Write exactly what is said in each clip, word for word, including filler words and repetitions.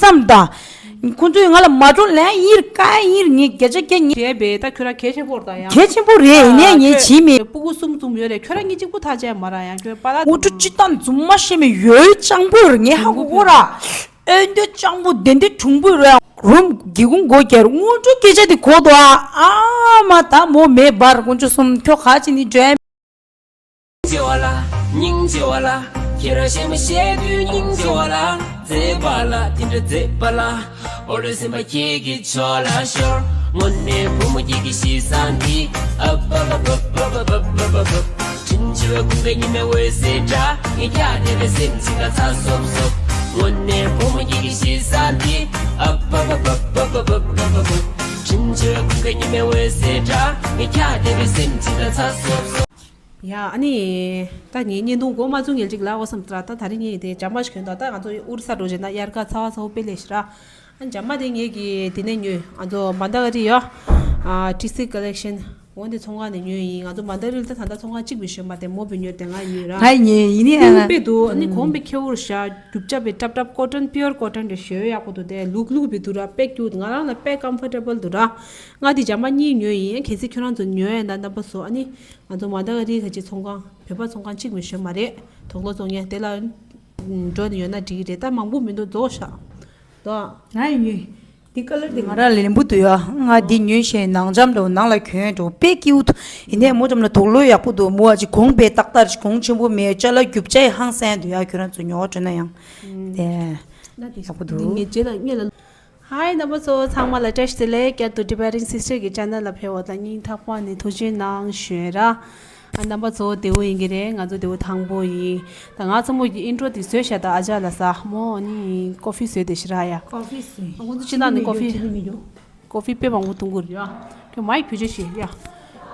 བསམ་དང་། ཁོང་ཚོས་ང་ལ་མ་འགྲོ་ལན་ཡིར་ཀ་ཡིར་ངས་བརྒྱ་ཆ་བརྒྱ་ངས། བྱས་པས་ད་ཁྱོད་རང་གལ་ཆེན་པོ་རེད་ད་ཡང་། གལ་ཆེན་པོ་རེད། ཡིན་ནའི་ངས་བྱས་མེད། སྤུ་གུ་གསུམ་གསུམ་ཡོད་རེད། ཁྱོད་རང་གཉིས་གཅིག་པུ་ཐག་བཅད་མ་ར་ཡང་ཁྱོད་པཱ་ལགས་དངོས་གྲུབ་སྤྱི་བཏང་རྫུན་མ་བཤད་མེད། ཡོད་སྤྱང་པོ་རེད། ངས་ཧ་གོ་གོ་ར། ཨེ་འདི་སྤྱང་པོ་དེ་འདི་གྲུང་པོ་རེད། རུམ་སྒེའུ་ཁུང་སྒོ་རྒྱག་དངོས་གྲུབ་སྐད་ཆ་དེ་གོ་དོ་ཨ། ཨ་མ་ད་མོ་མེད་པར་དཀོན་མཆོག་གསུམ་ཁྱོད་ག་ཅི་ནི་འདྲ། སྙིང་རྗེ་བ་ལ། སྙིང་རྗེ་བ་ལ། ཁྱེད་རང་ཞེ་མ་ཞེ་དུས་སྙིང་རྗེ་བ་ལ། མཛེས་པ་ལ་དེ་འདྲ་མཛེས་པ་ལ། འོ་ལོས་སེམས་པ་ཁྱེད་ཀྱི་ཕྱོགས་ལ་ཤོར། དངོས་གནས་བུ་མོ་ཁྱེད་ཀྱི་གཤིས་བཟང་འདི། ཨབ་ཨབ་ཨབ། དྲིན་ཆེ་བའི་ཁུངས་ཀྱི་ཉི་མའི་འོད་ཟེར་འདྲ། ངས་ཀྱང་དེ་འདྲ་སེམས་ཅིག་ལ་ཚ་སོབ་སོབ། དངོས་གནས་བུ་མོ་ཁྱེད་ཀྱི་གཤིས་བཟང་འདི། ཨབ་ཨབ་ཨབ། དྲིན་ཆེ་བའི་ཁུངས་ཀྱི་ཉི་མའི་འོད་ཟེར་འདྲ། ངས་ཀྱང་དེ་འདྲ་སེམས་ཅིག་ལ་ཚ་སོབ་སོབ། ཡ་ཨ་ནི། ད་ངའི་བརྙན་ཐུང་འགོ་མ་བཙུགས་ཉལ་ཅིག་ལ་འོ་བསམ་ཏྲ། ད་ད་རིང་ངས་དེ་ཇ་མ་ཞིག་གྱོན་ད། ད་ང་ཚོ་ཨུ་རི་ས་འགྲོ་བྱས་ན་དབྱར་ཁ་ཚ་བ་ཚ་བོ་དཔེ་ལེགས་ཤི་ར། ཨ་ཇ་མ་དེ་ངས་ཀྱི་དེ་ནས་ཉོས། ང་ཚོ་མན་དཱ་ཀ་རི་ཡོ། ཨ་ཊི་སི་ཀོ་ལེག་ཤན། འོ་འདི་ཚོང་ཁང་ནས་ཉོས་ཡིན། ང་ཚོ་མན་དཱ་ཀ་རི་ལ་ད་ད་ལྟ་ཚོང་ཁང་གཅིག་པུ་ཞོན་པ་དེ་མོ་བུ་ཉོས་དེ་ང་ཉོས་ར། ང་ཉོས་ཡིན་ནི་ཨ། དཔེ་འདུག་ཨ་ནི་གོང་པའི་ཁེ་འུར་ཤ་རྒྱུ་ཆ་པའི་ཀྲབ་ཀྲབ་ཀོ་ཊོན། པིའུར་ཀོ་ཊོན་དེ་ཞོ་ཡག་པོ་འདུག་དེ་ལུག་ལུག་པའི་འདུག་ར། དཔེ་ཀྱུ་ང་རང་ལ་དཔེ་ཀམ་ཕོར་ཊེ་བལ་འདུག་ར། ང་དེ་ཇ་མ་གཉིས་ཉོས་ཡིན། གལ་སྲིད་ཁྱོད་རང་ཚོ་ཉོས་ཡོད་ན་རྣམ་པ་ཚོ་ཨ་ནི། ང་ཚོ་མ་ད་ག་རི་ཁ་ཆེ་ཚོང་ཁང་བོད་པ་ཚོང་ཁང་གཅིག་མི་ཤོད་མ་རེད། དུག་ལོག་བཙོང་ཡ་དེ་ལ་འགྲོ་ནས་ཡོད་ན་འགྲིག་གི་རེད། ད་མང་པོ་མི་འདུག་རྫོགས་ཤག་དོ། ང་ཡི་ཉོས། འདི་ཀ་ལར་འདི་ང་རང་ལ་ལེན་པོ་འདུག་ཡ། ང་འདི་ཉོས་ཤེས་ནང་འཇམ་འདྲ་བོ་ནང་ལ་གྱོན་འགྲོ་དཔེ་ཀིའུ་ཐུ། ཡིན་ནའི་མོ་འཇམ་ལ་དུག་ལོག་ཡག་པོ་འདུག་མོ་ཨ་ཅི་གོང་པའི་ཏག་ཏག་ཅིག་གོང་ཆེན་པོ་མེད་ཅ་ལག་རྒྱུ་ཆ་ཡི་ཧང་སང་འདུག་ཡ། ཁྱོད་རང་ཚོ་ཉོ་བ་འགྲོ་ན་ཡང་། དེ་ཡག་པོ་འདུག་ངས་རྗེས་ལ་ངས་ལ། ཧའི་རྣམ་པ་ཚོ་ཚང་མ་ལ་བཀྲ་ཤིས་བདེ་ལེགས། བསྐྱར་དུ་Tibetan Sister གི་ཆེ་ནལ་ལ་ཕེབས་པ་དང་སྙིང་ཐག་པ་ནས་ཐུགས་རྗེ་གནང་ཞུ་ར། ཨ་རྣམ་པ་ཚོ་བདེ་པོ་ཡིན་གྱི་རེད། ང་ཚོ་བདེ་པོ་ཐང་པོ་ཡིན། ད་ང་ཚོ་མོ་གི་ཨིན་ཊོ་དེ་བཟོས་བཞག་ད་ཨ་ཅག་ལ་ཟ་མོ་ནི་ཀོ་ཧྥི་བཟོས་དེ་ཤི་ར་ཡ། ཀོ་ཧྥི་བཟོས། ཁོང་ཚོ་ཕྱི་ནང་ནས་ཀོ་ཧྥི། ཅི་ནི་མི་འདུག་ཀོ་ཧྥི་དཔེ་མང་པོ་འཐུང་གི་རེད་ཡ། ཁྱོད་མའི་བུ་ཆ་ཞིག་ཡ།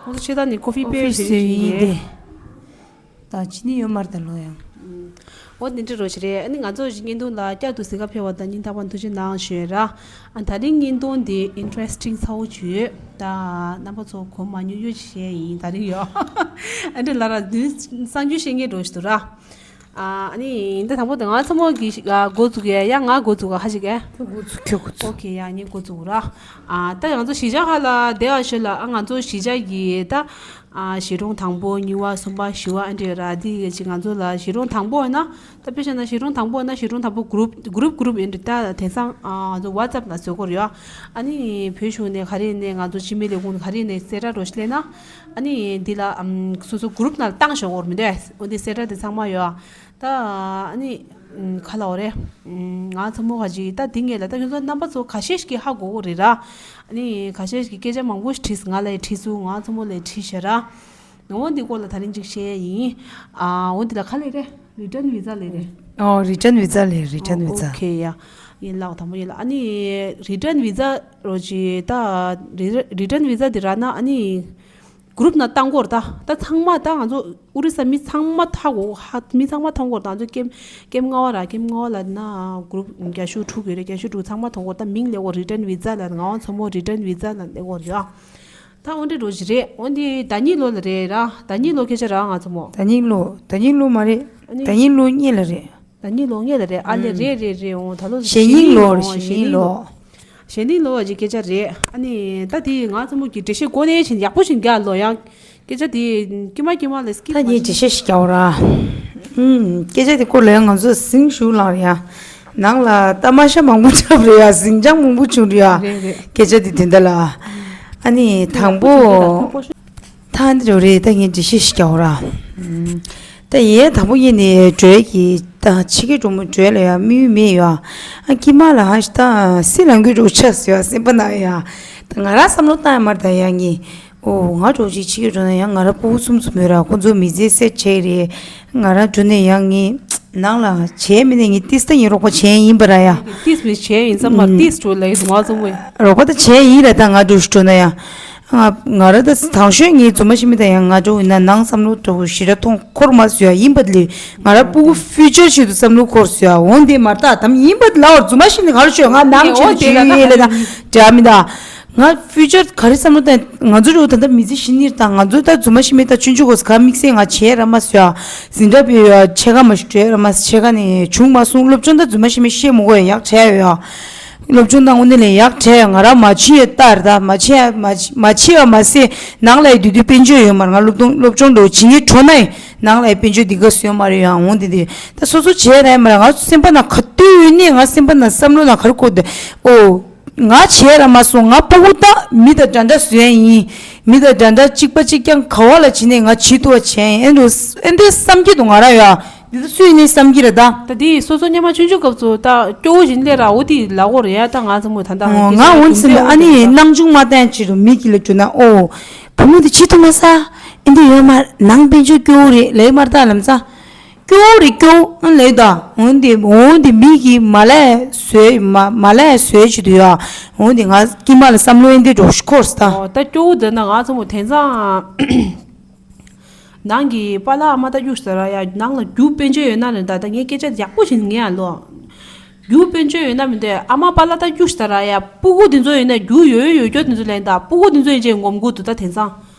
ཁོང་ཚོ་ཕྱི་ནང་ནས་ཀོ་ཧྥི་དཔེ་ཀོ་ཧྥི་བཟོས་བཟོས་ཡིན་རེད། ཏེ། ད་ཅི་ནི་ཡོད་མ་རེད་ད་ལོ་ཡང་། འོ་འདི་འདྲ་རོ་ཞིག་རེད། ཨ་ནི་ང་ཚོ་བརྙན་ཐུང་ལ་བསྐྱར་དུ་གཟིགས་ག་ཕེབས་པ་དང་སྙིང་ཐག་པ་ནས་ཐུགས་རྗེ་གནང་ཞུ་ཡ་ར། ཨ་ད་རིང་བརྙན་ཐུང་འདི་ཨིན་ཊེ་རེ་སི་ཊིང་ཚ་བོ་བྱོས། ད་རྣམ་པ་ཚོ་གོ་མ་མྱོང་ཡོད་ཅེས་བཤད་ཡིན་ད་རིང་ཡོ། ཨ་འདྲ་ལ་ར་འདི་གསར་འགྱུར་བཤད་མཁན་རོ་ཞིག་འདུག་ར། ཨ་ནི་འདི་དང་པོ་དེ་ང་ཚོ་མོ་གི་ཞིག་འགོ་འཛུགས་ཡ་ཡ་ང་འགོ་འཛུགས་ག་ཧ་ཞིག་ག་ཁྱོད་འགོ་འཛུགས་ཁྱོད་འགོ་འཛུགས། ཨོ་ཁེ་ཡ་ངས་འགོ་འཛུགས་ར། ཨ་ད་ང་ཚོ་གཞིས་ཆགས་ཁག་ལ་བསྡད་པ་ཞིག་ལ་ཨ་ང་ཚོ་གཞིས་ཆགས་ཀྱི་ད། ཨ་གཞིས་གྲོང་དང་པོ་གཉིས་པ་གསུམ་པ་བཞི་པ་ཨ་འདྲས་ར། འདི་གི་ཅིག་ང་ཚོ་ལ་གཞིས་གྲོང་དང་པོ་ཡིན་ན་ད་དཔེ་བཞག་ན་གཞིས་གྲོང་དང་པོ་ཡིན་ན་གཞིས་གྲོང་དང་པོ་གུ་རུབ་གུ་རུབ་གུ་རུབ་ཡིན་འདྲ། ད་དེང་སང་ཨ་ང་ཚོ་ཝ་ཙབ་ལ་བཟོ་གི་ཡོད་ཡ། ཨ་ནི་བོད་གཞུང་ནས་ག་རེ་ནས་ང་ཚོ་སྤྱི་མི་ལས་ཁུངས་ག་རེ་ནས་གསལ་བསྒྲགས་རོ་ཞིག་སླེབས་ན་ཨ་ནི་འདི་ལ་ཨམ་སོ་སོ་གུ་རུབ་ནང་ལ་བཏང་ཞོག་གོ་ར་མི་འདུག་འོ་འདི་གསལ་བསྒྲགས་དེ་ཚང་མ་ཡོད་ཡ། ད་ཨ་ནི་ཁ་ལ་འོ་རེད། ང་ཚོ་མོ་ག་ཅིག་ད་འདི་ངས་ལ་ད་ཁྱོད་ཚོ་རྣམ་པ་ཚོ་ཁ་ཤས་ཤིག་གིས་ཧ་གོ་གི་རེད་ར། ཨ་ནི་ཁ་ཤས་ཤིག་གིས་སྐད་ཆ་མང་པོ་ཞིག་དྲིས། ང་ལ་ཡང་དྲིས་སོང་། ང་ཚོ་མོ་ལ་ཡང་དྲིས་ཤག་ར། འོ་འདི་སྐོར་ལ་ད་རིང་ཅིག་བཤད་ཡིན། ཨ་འོ་འདི་ལ་ག་ལས་རེད། རི་ཊན་བི་ཛ་ལས་རེད། ཨོ་རི་ཊན་བི་ཛ་ལས། རི་ཊན་བི་ཛ། ཨོ་ཁེ་ཡ། ཡིན་ལགས་དང་པོ་ཡིན་ལགས། ཨ་ནི་རི་ཊན་བི་ཛ་རོ་ཅིག་ད་རི་རི་ཊན་བི་ཛ་འདི་རག་ན་ཨ་ནི། གུ་རུབ་ནང་བཏང་དགོས་རེད་ད། ད་ཚང་མ་ད་ང་ཚོ་ཨོ་རི་ས་མི་ཚང་མ་ཐག་འོ་ཧ་མི་ཚང་མ་མཐོང་དགོས་རེད་ད། ང་ཚོ་ཀེམ་ཀེམ་ལྔ་པ་ར་ཀེམ་ལྔ་པ་ལ་ན་གུ་རུབ་བརྒྱ་ཤུ་དྲུག་ཡོད་རེད། བརྒྱ་ཤུ་དྲུག་ཚང་མ་མཐོང་དགོས་རེད་ད། མིང་ལབ་དགོས་རི་ཊན་བི་ཛ་ལ། ང་ཚོ་མོ་རི་ཊན་བི་ཛ་ལ་ལབ་དགོས་རེད་ཡ། ད་འོ་འདྲ་རོ་ཞིག་རེད། འོ་འདི་ཟླ་ཉིན་ལོ་ལ་རེད་ར། ཟླ་ཉིན་ལོ་སྐད་ཆ་ར་ང་ཚོ་མོ། ཟླ་ཉིན་ལོ་ཟླ་ཉིན་ལོ་མ་རེད། ཨ་ནི་ཟླ་ཉིན་ལོ་གཉིས་ལ་རེད། ཟླ་ཉིན་ལོ་གཉིས་ལ་རེད། ཨ་ལེ་རེད་རེད་རེད། འོ་ད་ལོ་གཞེས་ཉིན་ལོ་གཞེས་ཉིན་ལོ། གཞེས་ནིང་ལོ་བ་ཅིག་སྐད་ཆ་རེད། ཨ་ནི་ད་དེ་ང་ཚོ་མོ་གི་འགྲེལ་བཤད་གོ་ནས་ཕྱིན་ཡག་པོ་ཞིག་རྒྱག་ལོ་ཡང་། སྐད་ཆ་དེ་ཀྱི་མ་ཀྱི་མ་ལ་སྐྱིད་ད་མ་ངས་ཞིག་འགྲེལ་བཤད་ཞིག་རྒྱག་ར། ཨུམ། སྐད་ཆ་དེ་སྐོར་ལ་ཡང་ང་ཚོ་ཟིང་ཞུ་ལང་རེད་ཡ། ནང་ལ་ད་མ་ཤ་མང་པོ་ཆབ་རེད་ཡ། ཟིང་ཆ་མང་པོ་བྱུང་རེད་ཡ། རེད་རེད། སྐད་ཆ་དེ་དེ་འདྲ་ལ། ཨ་ནི་དང་པོ། ཐང་འདི་རུ་རེད། ད་ངས་འགྲེལ་བཤད་ཞིག་རྒྱག་ར། ད་ཡའི་དང་པོ་ཡིན་ནི་གྲོས་ཀྱི་ད་ཕྱི་རྒྱལ་འགྲོ་མོ་གྲོས་ལ་ཡ་དམིགས་ཡུལ་མེད་ཡ། ཨ་ཀྱི་མ་ལ་ཧ་ཤི་ད་སི་ལང་གུ་འགྲོ་ཆགས་སུ་ཡ་སེམས་པ་ན་ཡ། ད་ང་ར་བསམ་བློ་བཏང་ཡ་མར་ད་ཡ་ངི། ཨོ་ང་འགྲོ་ཅིག་ཕྱི་རྒྱལ་འགྲོ་ན་ཡང་ང་ར་སྤུ་གུ་གསུམ་གསུམ་ཡོད་ར། ཁོ་ཚོ་མི་ཚེ་སེ་བྱས་རེད། ང་ར་འགྲོ་ནས་ཡང་ངི་ནང་ལ་བྱས་མི་ནས་ངི་ཏིས་ད་ངི་རོགས་པ་བྱས་ཡིན་པ་ར་ཡ། ཏིས་མི་བྱས་ཡིན་ཙམ་མ་ཏིས་འགྲོ་ལ་ཡིན་ང་ཚོ་མོ་ཡ། རོགས་པ་ད་བྱས་ཡིན་ར། ད་ང་འགྲོ་ཞིག་འགྲོ་ན་ཡ། ང་ང་ར་ད་དང་ཤོས་ངའི་རྫུན་མ་ཤི་མི་ད་ཡང་ང་འགྲོ་ཡིན་ན་ནང་བསམ་བློ་འགྲོ་ཞི་ར་ཐོང་འཁོར་མ་སུ་ཡ་ཡིན་པ་ལས་ང་ར་སྤུ་གུ་ཕུ་ཅར་ཆེད་དུ་བསམ་བློ་འཁོར་སུ་ཡ། འོན་ཏེ་མར་ད་དམ་ཡིན་པ་ལའོ་རྫུན་མ་ཤི་ནི་ག་རུ་ཤོད་ང་ནང་ཆེད་དུ་ཇི་ཡུལ་ཡེ་ལེ་ད་འདྲ་མི་ད། ང་ཕིའུ་ཅར་ག་རེ་བསམ་བློ་བཏང་། ང་ཚོ་རུ་ད་ལྟ་མི་ཚེ་ཤི་ནི་རེད། ད་ང་ཚོ་ད་རྫུན་མ་ཤི་མེད། ད་ཆུང་ཆུང་གོ་ས་ག་དམིགས་བསལ་ང་བྱས་ར་མ་སོ་ཡ། འཛིན་གྲྭ་པའི་ཡ་ཕྱེད་ཀ་མ་ཞུ་བྲལ་ར་མ་ཕྱེད་ཀ་ནས་བྱུང་མ་སོང་། སློབ་སྦྱོང་ད་རྫུན་མ་ཤི་མེད་བཤད་མི་དགོས་ཡ། ཡག་བྱས་ཡོད་ཡ། སློབ་སྦྱོང་ད་དངོས་གནས་ལས་ཡག་བྱས་ཡ། ང་ར་མ་བྱེད་ཡ་ལྟར་ད་མ་བྱེད་ཡ་མ་བྱེད་མ་བྱེད་ཡ་མ་ཟད་ནང་ལ་ཡ་དུས་དུས་དཔལ་འབྱོར་ཡོད་མ་རེད། ང་སློབ་སྦྱོང་སློབ་སྦྱོང་འགྲོ་བྱེད་ངེས་འགྲོ་ན་ཡ་ནང་ལ་ཡ་དཔལ་འབྱོར་འདི་ག་སོན་མ་རེད་ཡ། འོང་འདི་འདི་ད་སོ་སོ་བྱས་ར་མ་ར། ང་སེམས་པ་ན་ག་དུས་ཡོད་ནས་ང་སེམས་པ་ན་བསམ་བློ་ན་ག་རེ་འཁོར་འདུག་ཨོ། ང་བྱས་ར་མ་སོང་། ང་ཕྲུ་གུ་ད་མི་དང་འདྲ་འདྲ་བཟོས་ཡིན། མི་དང་འདྲ་འདྲ་གཅིག་པ་གཅིག་རྐྱང་ག་བ་ལ་བྱིན་ནས་ང་བྱེད་ཐུབ་པ་བྱས་ཡིན། ཨེ་འདྲ་ཨེ་འདྲ་བསམ་གྱི་འདུག་ང་ར་ཡ། འདི་ཚོ་སུས་ནས་བསམ་གྱི་རེད་ད། ད་འདི་སོ་སོ་སྔོན་མ་ཆུང་ཆུང་སྐབས་སུ་ད་སྐྱོ་བོ་བཞིན་སླེབས་ར། འོ་དེ་ལ་འོ་རེད་ཡ། ད་ང་ཚོ་མོ་ད་ད་ཨོ་ང་འོ་ཙམ་ཨ་ནི་སྣང་ཆུང་མ་བསྟན་ཕྱིར་རུ་མི་གི་ལ་འགྲོ་ན། ཨོ་བུ་མོ་དེ་བྱེད་ཐུབ་མ་ས། ཨེ་འདྲ་ཡོད་མ། ནང་དཔལ་འབྱོར་སྐྱོ་བོ་རེད་ལས་མར་ད་ལམ་ས། སྐྱོ་བོ་རེད་སྐྱོ་བོ་ཨ་ལས་ད། འོན་ཏེ་འོན་ཏེ་མི་གིས་མ་ལས་བཟོས་མ་མ་ལས་བཟོས་བྱེད་དུ་ཡ། འོན་ཏེ་ང་ཀྱི་མ་ལ་བསམ་བློ་ཨེ་འདི་འགྲོ་ཤི་ཁོར་ས་ད། ཨོ་ད་སྐྱོ་བོ་འདི་ན་ང་ཚོ་མོ་དེང་སང་ནང་གི་པཱ་ལགས་ཨ་མ་ད་གཡུག་ཟེར་ར་ཡ། ནང་ལ་རྒྱུ་དཔལ་འབྱོར་ཡོད་ན་ལས་ད། ད་ངས་སྐད་ཆ་ཡག་པོ་ཞིག་ངས་ཡ་ལོ། རྒྱུ་དཔལ་འབྱོར་ཡོད་ན་མི་འདོད་ཨ་མ་པཱ་ལགས་ད་གཡུག་ཟེར་ར་ཡ། སྤུ་གུ་འདི་ཚོ་ཡོད་ན་རྒྱུ་ཡོད་ཡོད་སྐྱོ་འདི་ཚོ་ལས་ད། སྤུ་གུ་འདི་ཚོ་ཡིན་ཅེས་ངོམ་དགོས་འདུག་ད་དེང་སང་།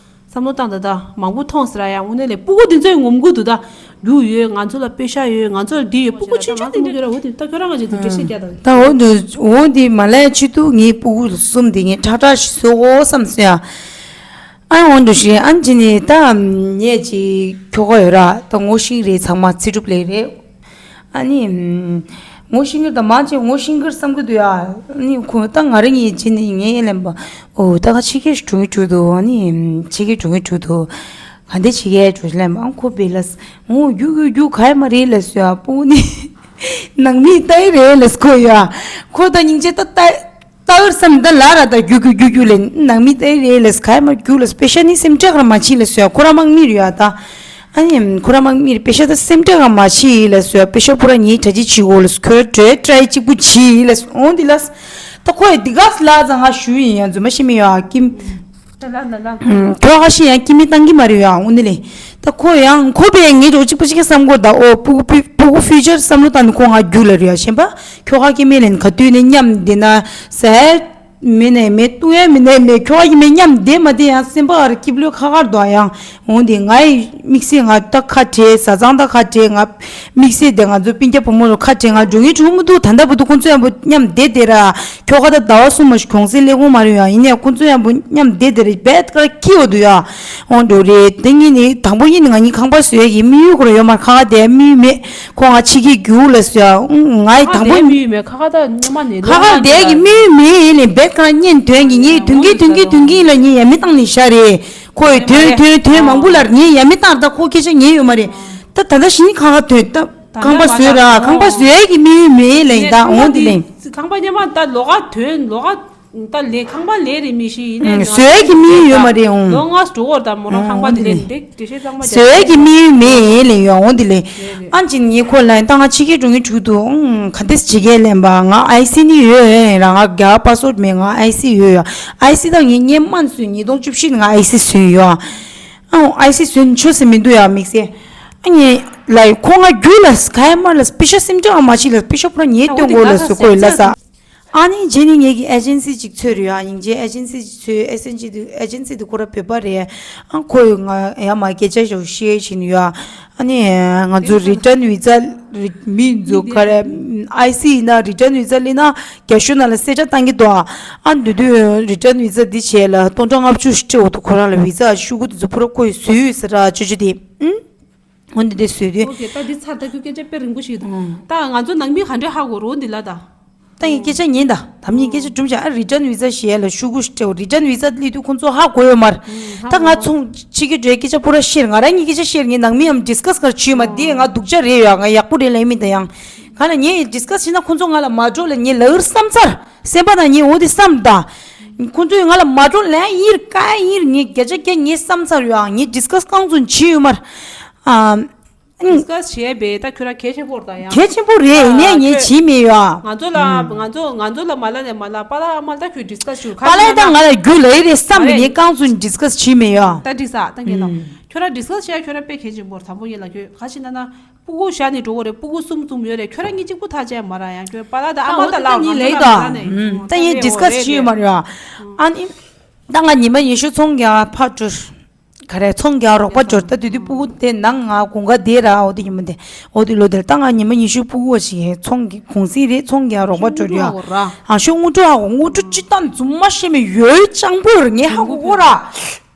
བསམ་བློ་བཏང་ད་ད་མང་པོ་མཐོང་ཟེར་ཡ། དངོས་གནས་ལས་སྤུ་གུ་འདི་ཚོའི་ངོམ་གུ་འདུག་ད་རྒྱུ་ཡོད། ང་ཚོ་ལ་པེ་ཤ་ཡོད། ང་ཚོ་ལ་འདི་ཡོད། སྤུ་གུ་ཆུང་ཆུང་འདི་འདྲ་འོ་དེ་ད་ཁྱོད་རང་ང་ཅིག་ཏུ་འགྲེལ་བཤད་རྒྱག་དང་། ད་འོ་འདི་འོ་འདི་མ་ལས་ཆེད་དུ་ངའི་སྤུ་གུ་གསུམ་འདི་ངས་ཁྲག་ཁྲག་ཞིག་བཟོ་འོ་བསམ་སོང་ཡ། ཨ་འོ་འདུག་ཞེས་ཨ་ཅི་ནས་ད་ངས་ཅིག་ཁྱོ་ག་ཡོད་ར། ད་ངོ་ཤེས་རེད། ཚང་མ་ཚེ་སྒྲུབ་ལས་རེད། ཨ་ནི། ངོ་ཤེས་ཀྱི་དང་མང་ཆེ་ངོ་ཤེས་ཀྱི་བསམ་གྱི་འདུག་ཡ། ཨ་ནི་ཁོ་ད་ང་རང་ཡིན་ཅི་ནི་ངས་ཡིན་ལན་པ། ཨོ་ད་ང་ཕྱི་རྒྱལ་འགྲོ་གི་འགྲོ་འདུག་ཨ་ནི་ཕྱི་རྒྱལ་འགྲོ་གི་འགྲོ་འདུག་ག་འདི་ཕྱི་རྒྱལ་འགྲོ་ལན་པ། ཨང་ཁོ་བེ་ལས་ངོ་རྒྱུག་རྒྱུག་རྒྱུག་ག་ཡ་མ་རེད་ལས་སོ་ཡ། སྤུ་ནི་ནང་མི་ལྟ་ཡི་རེད་ལས་ཁོ་ཡ། ཁོ་ད་སྙིང་རྗེ་ད་ལྟ། ལྟ་བར་བསམ་ད་ལ་ར་ད་རྒྱུ་རྒྱུ་རྒྱུ་རྒྱུ་ལས་ནང་མི་ལྟ་རེ་ལས་ག་ཡ་མ་རྒྱུ་ལས་པེ་ཤ་ནི་སེམས་ཁྲལ་ག་མ་བྱེད་ལས་སོ་ཡ། ཁོ་ར་དམག་མི་རེད་ཡ་ད། ཨ་ནི་ཁོ་ར་དམག་མི་རེད། པེ་ཤ་ད་སེམས་ཁྲལ་ག་མ་བྱེད་ལས་སོ་ཡ། པེ་ཤ་ཁོ་ར་ངའི་གྲ་རྒྱས་བྱེད་དགོས་ལས་ཁོ་ར་གྲོས་ཏྲའི་གཅིག་པུ་བྱེད་ལས་འོང་འདི་ལས། ད་ཁོ་ཡ་འདི་ག་ལ་ཙང་ང་ཞུ་ཡིན་ཡ། རྫུན་མ་ཤི་མི་ཡ་ཀིམ། ཁྱོད་ཁ་ཤས་ཡང་སྐྱིད་མི་བཏང་གི་མ་རེད་ཡ། འོ་ནི་ལས། ད་ཁོ་ཡང་ཁོ་པས་ངའི་འགྲོ་གཅིག་པ་གཅིག་ག་བསམ་གོ་ད། ཨོ་སྤུ་གུ་སྤུ་སྤུ་གུ་ཕིའུ་ཅར་བསམ་བློ་བཏང་ནས་ཁོ་ང་རྒྱུག་ལ་རེད་ཡ། གཞན་པ་ཁྱོད་ཁ་སྐྱེ་མེད་ལས་ནི་ག་དུས་ནས་མཉམ་བསྡད་ན་ཟས་མི་ནས་མེད་བཏུང་ཡ་མི་ནས་མེད། ཁྱོད་ཁ་སྐྱེ་མེད་མཉམ་བསྡད་མ་བསྡད་ཡང་སེམས་པ་ཨར་སྐྱིད་པོ་ཁ་ཁར་འདུག་ཡང་འོ་འདི་ང་ཡི་དམིགས་བསལ་ང་ད་ཁ་བྲལ། བཟའ་ཚང་ད་ཁ་བྲལ། ང་དམིགས་བསལ་དེ་ང་ཚོ་སྤུན་ཀྱག་བུ་མོ་ཚོ་ཁ་བྲལ་ང་འགྲོ་ངེས་འགྲོ་མི་འདུག་ད་ལྟ་བར་དུ་ཁོང་ཚོ་ཡང་པོ་མཉམ་བསྡད་དེ་ར། ཁྱོ་ག་ད་ཟླ་བ་གསུམ་མ་ཞིག་གུང་སེང་སླེབས་གོ་མ་རེད་ཡ། ཡིན་ནའི་ཁོང་ཚོ་ཡང་པོ་མཉམ་བསྡད་དེ་རེད། བེད་ཀར་ཁྱི་འོ་འདུག་ཡ། འོ་འགྲོ་རེད། དེ་ངེད་ནི་དང་པོ་ཡིན་ནི་ང་གཉིས་ཁང་པ་བཟོས་ཀྱི་དམིགས་ཡུལ་ཁོ་ར་ཡོད་མ་རེད། ཁ་ཁ་བསྡད་དམིགས་ཡུལ་མེད། ཁོ་ང་ཕྱི་རྒྱལ་རྒྱུགས་ལ་བཟོས་ཡ། ང་ཡི་དང་པོ་དམིགས་ཡུལ་མེད། ཁ་ཁ་ད་སྔོན་མ་ནས་ཁ་ཁ་བསྡད་ཀྱི་དམིགས་ཡུལ་མེད་ཡིན་ནི་བེད་ཀར་གཉེན་དོན་གྱི་ངས་དོན་གྱི་དོན་གྱི་དོན་གྱི་ལ་ངས་ཡ་མི་བཏང་ནི་ཤ་རེད། ཁོ་ཡི་དོན་དོན་དོན་མང་པོ་ལ་ངས་ཡ་མི་བཏང་། ད་ཁོ་སྐད་ཆ་ཉན་ཡོད་མ་རེད། ད་ད་ལྟ་ཞིག་ནི་ཁ་ཁ་དོན་ད་ཁང་པ་བཟོས་ར། ཁང་པ་བཟོས་ཀྱི་དམིགས་ཡུལ་མེད་ལེན། ད་འོང་དེ་ལེན། ཁང་པ་ཉི་མ་ད་ལོ་ག་དོན་ལོ་ག་ད་ལས་ཁང་པ་ལས་རེད་མི་ཤེས་ཡིན་ནའི་ང་བཟོས་ཀྱི་དམིགས་ཡུལ་ཡོད་མ་རེད། འོང་ལོ་ལྔ་འགྲོ་བར་ད་མོ་རང་ཁང་པ་འོང་དེ་དེ་ལེན། ལེན་འདེགས་འགྲེལ་བཤད་གཙང་མ་རྒྱག་བཟོས་ཀྱི་དམིགས་ཡུལ་མེད་ལེན་ཡོད། འོང་དེ་ལེན། ཨ་ཅི་ངའི་ཁོ་ལ་ད་ང་ཕྱི་རྒྱལ་འགྲོ་ངེས་འགྲོ་འདུག་ཨང་ག་འདྲས་བྱེད་ཀྱི་ལེན་པ། ང་ཨའི་སི་ནི་ཡོད་ར། ང་རྒྱ་པ་སོར་མེད། ང་ཨའི་སི་ཡོད་ཡ། ཨའི་སི་ད་ངས་སྔོན་མ་ནས་བཟུང་ཉིས་སྟོང་བཅུ་བཞི་ནས་ང་ཨའི་སི་བཟོས་ཡོད། ཨང་ཨའི་སི་བཟོས་ནས་ཆོས་ཟེར་མི་འདུག་ཡ་དམིགས་བསལ། ཨ་ངས་ལ་ཁོ་ང་རྒྱུ་ལ་ག་ཡ་མ་ལ་པེ་ཤ་སེམས་ཁྲལ་མ་བྱེད་ལ། པེ་ཤ་ཁོ་ར་ཉེས་སྟོན་དགོས་ལ་ཟེར་ཁོས་ལ་ས། ཨ་ནི་རྗེས་ནས་ངེད་ཀྱི་ཨེ་ཇེན་སི་ཅིག་འཚོལ་རེད་ཡ། སྙིང་རྗེ་ཨེ་ཇེན་སི་ཅིག་འཚོལ། ཨེ་ཇེན་སི་དེ་ཨེ་ཇེན་སི་དེ་ཁོ་ར་བོད་པ་རེད། ཨ་ཁོས་ང་ཡ་མ་སྐད་ཆ་ཞིག་བཤད་བཞིན་ཡོད། ཨ་ནི་ང་ཚོ་རི་ཊན་བི་ཛ་མི་ཚོ་ག་རེ་ཨའི་སི་ཡིན་ན་རི་ཊན་བི་ཛ་སླེབས་ན་རྒྱ་ཤོད་ནང་ལ་གསལ་ཆ་བཏང་གི་འདུག་ཨ་འདི་དུས་རི་ཊན་བི་ཛ་འདི་བྱས་ལ་སྟོང་ཕྲག་ལྔ་བཅུ་ཞིག་སྤྲད་འོ་དུ་ཁོ་རང་ལ་བི་ཛ་ཤོག་གུ་དེ་ཚོ་ཕུ་ར་ཁོས་བཟོས་ཡོད་ཟེར་ར་ཅོ་ཅོ་དེ། ཨུམ། འོ་འདི་འདྲ་བཟོས་དུས། ཨོ་ཁེ། ད་འདི་ཚར་ད་ཁྱོད་སྐད་ཆ་དཔེ་རིང་པོ་ཞིག་འདུག་ཨང་། ད་ང་ཚོ་ནང་མི་ག་འདྲས་ཧ་གོ་རོ་འདི་ལ་ད། ད་ངས་སྐད་ཆ་ཉན་ད། ད་ངས་སྐད་ཆ་སྒྲུབ་བྱ། ཨ་རི་ཊན་བི་ཛ་ཞེས་ལ་ཤོག་གུ་སྤྲད། རི་ཊན་བི་ཛ་སླེབས་དུས་ཁོང་ཚོ་ཧ་གོ་ཡོད་མ་རེད། ད་ང་ཚོ་ཕྱི་རྒྱལ་འགྲོའི་སྐད་ཆ་པུ་ར་ཤེར། ང་རང་ཉིད་སྐད་ཆ་ཤེར། ངས་ནང་མི་ཡང་ཌིས་ཀ་སི་ག་རེ་བྱས་ཡོད་མ་རེད། ང་སྡུག་ཅག་རེད་ཡ། ང་ཡག་པོ་རེད་ལབ་མི་ད་ཡང་། ག་ལ་ངས་ཌིས་ཀ་སི་བྱས་ན་ཁོང་ཚོ་ང་ལ་མ་འགྲོ་ལ་ངས་ལབ་བསམ་ཚར། སེམས་པ་ན་ངས་འོ་དེ་བསམ་ད། ཁོང་ཚོས་ང་ལ་མ་འགྲོ་ལན་ཡིར་ཀ་ཡིར་ངས་བརྒྱ་ཆ་བརྒྱ་ངས་བསམ་ཚར་ཡོད། ཨ་ངས་ཌིས་ཀ་སི་གང་ཚོད་བྱས་ཡོད་མ་རེད། ཨ། ཌིས་ཀ་སི་བྱས་པས་ད་ཁྱོད་རང་གལ་ཆེན་པོ་རེད་ད་ཡང་། གལ་ཆེན་པོ་རེད། ཡིན་ནའི་ངས་བྱས་མེད་ཡོད། ང་ཚོ་ལ་ང་ཚོ་ང་ཚོ་ལ་མ་ལབ་ནས་མ་ལབ། པཱ་ལགས་ཨ་མ་ལགས་ད་ཁྱོད་ཌིས་ཀ་སི་ཞུ་ག་པཱ་ལགས་ད་ང་ལ་རྒྱུ་ལབ་ཡི་རེད་བསམ་པས་ངས་རྐང་བཙུགས་ཌིས་ཀ་སི་བྱས་མེད་ཡོད། ད་འགྲིག་ས་ད་ངས་ལབ། ཁྱོད་རང་ཌིས་ཀ་སི་བྱས་ཁྱོད་རང་དཔེ་གལ་ཆེན་པོ་རེད། དང་པོ་ངས་ལབ་ཁྱོད་ག་ཞིག་ན་ན་སྤུ་གུ་བཞག་ནས་འགྲོ་གི་རེད། སྤུ་གུ་གསུམ་གསུམ་ཡོད་རེད། ཁྱོད་རང་གཉིས་གཅིག་པུ་ཐག་བཅད་མ་ར་ཡང་ཁྱོད་པཱ་ལགས་ད་ཨ་མ་ད་ལབ་ང་ད་ལབ་ད་ངས་ཌིས་ཀ་སི་བྱས་མ་རེད་ཡོད། ཨ་ནི། ད་ང་ཉི་མ་ཉི་ཤུ་ཚོང་རྒྱག་ཕར་འགྲོ། ག་རེ་ཚོང་རྒྱག་རོགས་པ་འབྱོར། ད་དུས་དུས་སྤུ་གུ་དེ་ནང་ང་དགུན་ཁ་དེ་ར། འོ་དེ་ཉི་མ་དེ། འོ་དེ་ལོ་དེར་ད་ང་ཉི་མ་ཉི་ཤུ་སྤུ་གུ་ཞིག་ཚོང་གི་གུང་སེང་རེད། ཚོང་རྒྱག་རོགས་པ་འབྱོར་ཡ། ཨ་ཤོ་དངུལ་གྲུ་ཧ་གོ། དངུལ་གྲུ་ཅི་ལྟར་རྫུན་མ་བཤད་མེད། ཡོད་སྤྱང་པོ་ར། ངས་ཧ་གོ་གོ་ར།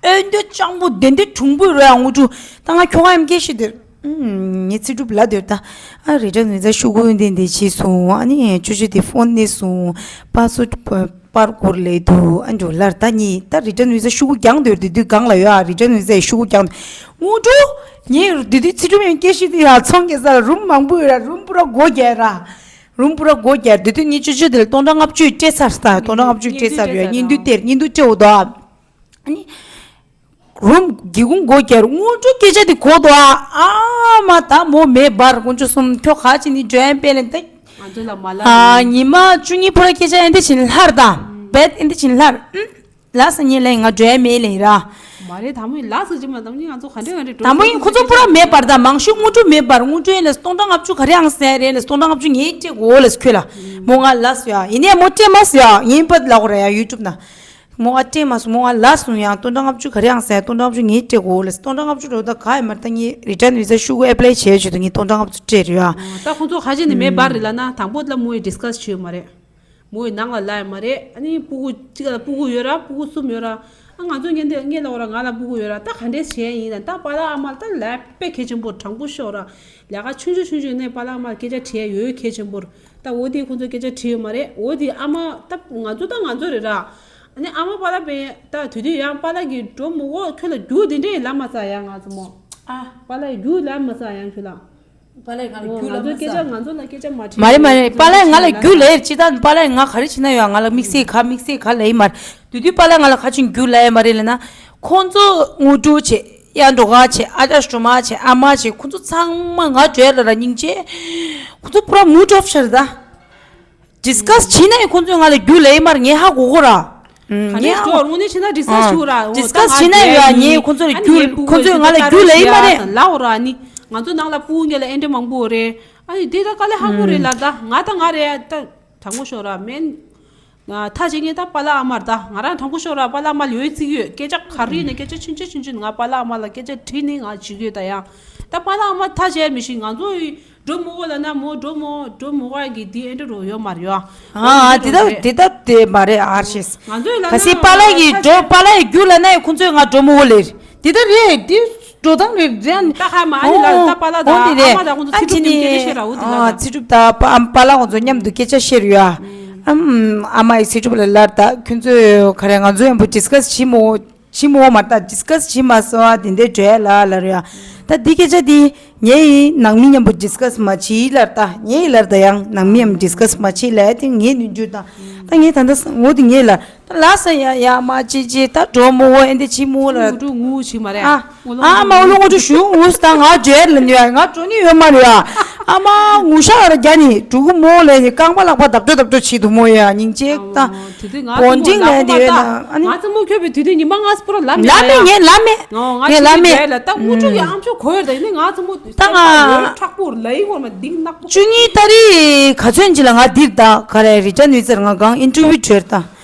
ཨེ་འདི་སྤྱང་པོ་དེ་འདི་གྲུང་པོ་ར། དངུལ་གྲུ་ད་ང་ཁྱོ་ག་ཡམ་སྐད་ཤི་དེར། ངའི་ཚེ་སྒྲུབ་ལ་དེར་ད། ཨ་རི་ཊན་བི་ཟ་ཤུ་གུ་འདི་འདི་བྱས་སོང་། ཨ་ནི་ཅོ་ཅོ་དེ་ཕོན་ནས་སོང་། པ་སུ་པར་སྐོར་ལས་དུ་ཨ་འཇོ་ལར་ད་ནི་ད་རི་ཊན་བི་ཟ་ཤུ་གུ་རྒྱང་དུ་དེ་དུས་གང་ལ་ཡོད། ཨ་རི་ཊན་བི་ཟ་ཤུ་གུ་རྒྱང་དུ་དངུལ་གྲུ། ངས་དེ་དུས་ཚེ་སྒྲུབ་ཡང་སྐད་ཤི་དེ་ཡ་ཚོང་རྒྱག་ས་རུམ་མང་པོ་ཡོད་ར། རུམ་པུ་ར་སྒོ་རྒྱག་ར། རུམ་པུ་ར་སྒོ་རྒྱག་དེ་དུས་ངས་ཅོ་ཅོ་དེ་ལ་སྟོང་ཕྲག་ལྔ་བཅུ་སྤྲད་ཚར་ས། སྟོང་ཕྲག་ལྔ་བཅུ་སྤྲད་ཚར་ཡོད། ཉིན་དུ་དེར་ཉིན་དུ་སྤྲད་འོ་དོ། ཨ་ནི། རུམ་སྒེའུ་ཁུང་སྒོ་རྒྱག་དངུལ་གྲུ་སྐད་ཆ་དེ་གོ་དོ། ཨ་ཨ་མ་ད་མོ་མེ་འབར་དཀོན་མཆོག་གསུམ། ཁྱོ་ག་ཅི་ནི་འགྲོ་ཡན་པས་ལན་ཏེ། ང་ཚོ་ལ་མ་ལ་ཨ་ཉི་མ་བཅུ་གཉིས་ཕོ་ར་སྐད་ཆ་ཨེ་འདི་བྱིན་ལྷར་དང་བེད་ཨེ་འདི་བྱིན་ལྷར། ཨུམ། ལ་ས་ཉེ་ལེ་ང་འགྲོ་ཡན་མེད་ལེ་ར། མ་རེད། དང་མོ་ཡིན་ལ་ས་ཅི་མ་དང་མོ་ཡིན་ང་ཚོ་ག་འདྲ་ག་འདྲ་འགྲོ། དང་མོ་ཡིན་ཁོ་ཚོ་ཕོ་ར་མེ་འབར་དང་མང་ཤོས་དངུལ་གྲུ་མེ་འབར། དངུལ་གྲུ་ཡན་ལ་སྟོང་ཕྲག་ལྔ་བཅུ་ག་རེ་ཨང་ཟེར་རེད་ལ། སྟོང་ཕྲག་ལྔ་བཅུ་ངས་སྤྲད་དགོས་ལ་ཁྱོད་ལ། མོ་ང་ལ་ས་ཡ་ཡིན་ནས་མོ་སྤྲད་མ་ས་ཡ་ཡིན་པ་ལ་གོ་ར་ཡ་ཡུ་ཊུབ་ན། མོ་ཨ་སྤྲད་མ་སོང་། མོ་ཨ་ལ་སོང་ཡང་སྟོང་ཕྲག་ལྔ་བཅུ་ག་རེ་ཡང་ཟེར། སྟོང་ཕྲག་ལྔ་བཅུ་ངས་སྤྲད་དགོས་ལ། སྟོང་ཕྲག་ལྔ་བཅུ་འགྲོ་ད་ག་ཡི་མར་ད་ངས་རི་ཊན་བི་ཟ་ཤུ་གུ་ཨེ་པ་ལའི་བྱས་བྱས་དུ་ངས་སྟོང་ཕྲག་ལྔ་བཅུ་སྤྲད་རེད་ཡ། ད་ཁོང་ཚོ་ཁ་ཆེ་ནས་མེ་འབར་རེད་ལ་ན་དང་པོ་ལ་མོ་ཡི་ཌིས་ཀ་སི་བྱས་ཡོད་མ་རེད། མོ་ཡི་ནང་ལ་ལ་ཡི་མ་རེད། ཨ་ནི་སྤུ་གུ་གཅིག་ལ་སྤུ་གུ་ཡོད་ར། སྤུ་གུ་གསུམ་ཡོད་ར། ཨ་ང་ཚོ་ངན་དེ་ངེད་ལ་འོ་ར་ང་ལ་སྤུ་གུ་ཡོད་ར། ད་ག་འདྲས་བྱས་ཡིན་ན་ད་པཱ་ལགས་ཨ་མ་ད་ལས་དཔེ་གལ་ཆེན་པོ་དྲང་པོ་ཤོད་ར། ལས་ཀ་ཆུང་ཆུང་ཆུང་ཆུང་ནས་པཱ་ལགས་ཨ་མ་སྐད་ཆ་དྲིས་ཡོད་གལ་ཆེན་པོ་ར། ད་འོ་དེ་ཁོང་ཚོ་སྐད་ཆ་དྲིས་ཡོད་མ་རེད། འོ་དེ་ཨ་མ་ད་ང་ཚོ་ད་ང་ཚོ་རེད་ར། ཨ་ནི་ཨ་མ་པཱ་ལགས་པས་ད་དུས་དུས་ཡང་པཱ་ལགས་ཀྱིས་འགྲོ་མི་འོ་ཁྱོད་ལ་རྒྱུ་དེ་འདྲས་ལབ་མ་ས་ཡ་ང་ཚོ་མོ། ཨ་པཱ་ལགས་རྒྱུ་ལབ་མ་ས་ཡང་ཁྱོད་ལ། པཱ་ལགས་ང་ལ་རྒྱུ་ལབ་མ་ས། ང་ཚོ་སྐད་ཆ་ང་ཚོ་ལ་སྐད་ཆ་མ་དྲིས། མ་རེད་མ་རེད། པཱ་ལགས་ང་ལ་རྒྱུ་ལབ་ཡོད་ཅི་ད་པཱ་ལགས་ང་ག་རེ་བྱེད་ན་ཡོད། ང་ལ་དམིགས་བསལ་ག་དམིགས་བསལ་ག་ལབ་ཡི་མ་རེད། དུས་དུས་པཱ་ལགས་ང་ལ་ག་ཅིག་རྒྱུ་ལབ་ཡི་མ་རེད་ལབ་ན། ཁོང་ཚོ་དངུལ་གྲུ་བྱེད། ཡ་འགྲོ་ག་བྱེད། ཨ་ཅག་སྒྲོལ་མ་བྱེད། ཨ་མ་བྱེད། ཁོང་ཚོ་ཚང་མ་ང་བྲོས་ལ་ར་སྙིང་རྗེ། ཁོང་ཚོ་པུ་ར་མུ་ཌི་ཨོཕ་ཤར་ད། ཌིས་ཀ་སི་བྱེད་ན་ཡང་ཁོང་ཚོས་ང་ལ་རྒྱུ་ལབ་ཡི་མ་རེད། ངས་ཧ་གོ་གོ་ར། ཨུམ། ག་ནས་ངས་ཧ་གོ། ཌིས་ཀ་སི་བྱེད་ན་ཡོད་ཡ། ངས་ཁོང་ཚོ་ལ་རྒྱུ་ཁོང་ཚོས་ང་ལ་རྒྱུ་ལབ་ཡི་མ་རེད། ལ་འོ་ར་ནི་ང་ཚོ་ནང་ལ་སྤུ་གུ་ངེད་ལ་ཨེ་འདྲ་མང་པོ་རེད། ཨ་ནི་དེ་ད་དཀའ་ལས་ཁག་པོ་རེད་ལ། ད་ང་ད་ང་རེད་ད་དྲང་པོ་ཤོད་ར་མེན། ཐ་ཆེ་ངས་ད་པཱ་ལགས་ཨ་མར་ད་ང་རང་དྲང་པོ་ཤོད་ར། པཱ་ལགས་ཨ་མ་ལ་ཡོད་རྩིས་ཡོད། སྐད་ཆ་ག་རེ་ཡིན་ན་སྐད་ཆ་ཆུང་ཆུང་ཆུང་ཆུང་ང་པཱ་ལགས་ཨ་མ་ལ་སྐད་ཆ་དྲིས་ནས་ང་བྱེད་ཀྱི་ཡོད་ད་ཡང་། ད་པཱ་ལགས་ཨ་མ་ཐ་ཆད་མི་ཤེས། ང་ཚོ་འགྲོ་མི་འོ་ལ་ན་མོ་འགྲོ་མོ་འགྲོ་མོ་ག་གི་དེ་ཨེ་འདྲ་རོ་ཡོད་མ་རེད་ཡ། ཨ་འདི་ད་འདི་ད་དེ་མ་རེད་ཨར་ཤེས། ང་ཚོའི་ལ་ན་ག་སི་པཱ་ལགས་ཀྱི་འགྲོ་པཱ་ལགས་ཀྱི་རྒྱུ་ལ་ན་ཡི་ཁོང་ཚོས་ང་འགྲོ་མོ་འོ་ལེར་འདི་ད་རེད། འདི་འགྲོ་སྟངས་རེད་རེད། ད་ཧ་མ་ཨ་ནི་ལ་ད་པཱ་ལགས་ད་ཨ་མ་ད་ཁོང་ཚོ་ཚེ་སྒྲུབ་མཉམ་སྐད་ཆ་བཤད་ར་འོ་དེ་ལ་ད། ཚེ་སྒྲུབ་ད་པཱ་ཨམ་པཱ་ལགས་ཁོང་ཚོ་མཉམ་དུ་སྐད་ཆ་བཤད་རུ་ཡ། ཨམ་ཨ་མ་ཡི་ཚེ་སྒྲུབ་ལ་ལར་ད་ཁྱོད་ཚོས་ག་རེ་ང་ཚོ་མཉམ་པོ་ཌིས་ཀ་སི་བྱེད་མོ། ཕྱི་མོ་མ་ལྟ་ཌིས་ཀ་སི་བྱེད་མ་སོང་བ་དེ་འདྲའི་འགྲོ་ཡ་ལ་ལ་རེད་ཡ། ད་འདི་སྐད་ཆ་འདི་ངའི་ནང་མི་མཉམ་པོ་ཌིས་ཀ་སི་མ་བྱེད་ལར་ད་ངའི་ལར་ད་ཡང་ནང་མི་མཉམ་ཌིས་ཀ་སི་མ་བྱེད་ལ་དེ་ངའི་ནུས་འགྱུར་དང་ད་ངས་ད་ལྟ་ངོ་དེ་ངའི་ལར་ད་ལ་ས་ཡ་ཡ་མ་ཅི་ཅི་ད་འགྲོ་མོ་བོ་ཨེ་འདི་བྱེད་མོ་ལ། ངུ་འགྲོ་ངུ་བྱེད་མ་རེད། ཨ་ཨ་མ་འོ་ལོ་ངོ་འགྲོ་ཞུ་ངུ་ས་ད་ང་འགྲོ་ཡ་ལ་ནུས་ཡ་ང་འགྲོ་ནི་ཡོད་མ་རེད་ཡ། ཨ་མ་ངུ་ཤ་ར་རྒྱ་ནི་འགྲོ་གི་མོ་ལས་ནི་རྐང་པ་ལག་པ་བརྡབ་འགྲོ་བརྡབ་འགྲོ་བྱེད་དུ་མོ་ཡ་སྙིང་རྗེ་ད། དེ་དུས་ང་བོན་ཅིང་ལན་དེ་ཡོད་ན་ཨ་ནི། ང་ཚོ་མོ་ཁྱོད་པའི་དུས་དུས་ཉི་མ་ང་སྤུ་ར་ལབ་མེད་ལབ་མེད་ཡ། ངས་ལབ་མེད། ངས་ལབ་མེད། ད་དངུལ་ཕྲུག་ཡང་ཨམ་ཆོག་གོ་ཡོད་ད་ཡིན་ནི་ང་ཚོ་མོ་ད་ང་ཁྲག་པོ་ལ་ཡི་ངོར་མ་འདིང་ནག་པོ། བཅུ་གཉིས་ཏ་རིག་ག་ཚོད་ཅི་ལ་ང་འདིར་ད་ག་རེ་རི་ཅན་ནུས་ཟེར་ང་གང་ཨིན་ཊར་བིའུ་བྲོས་ད་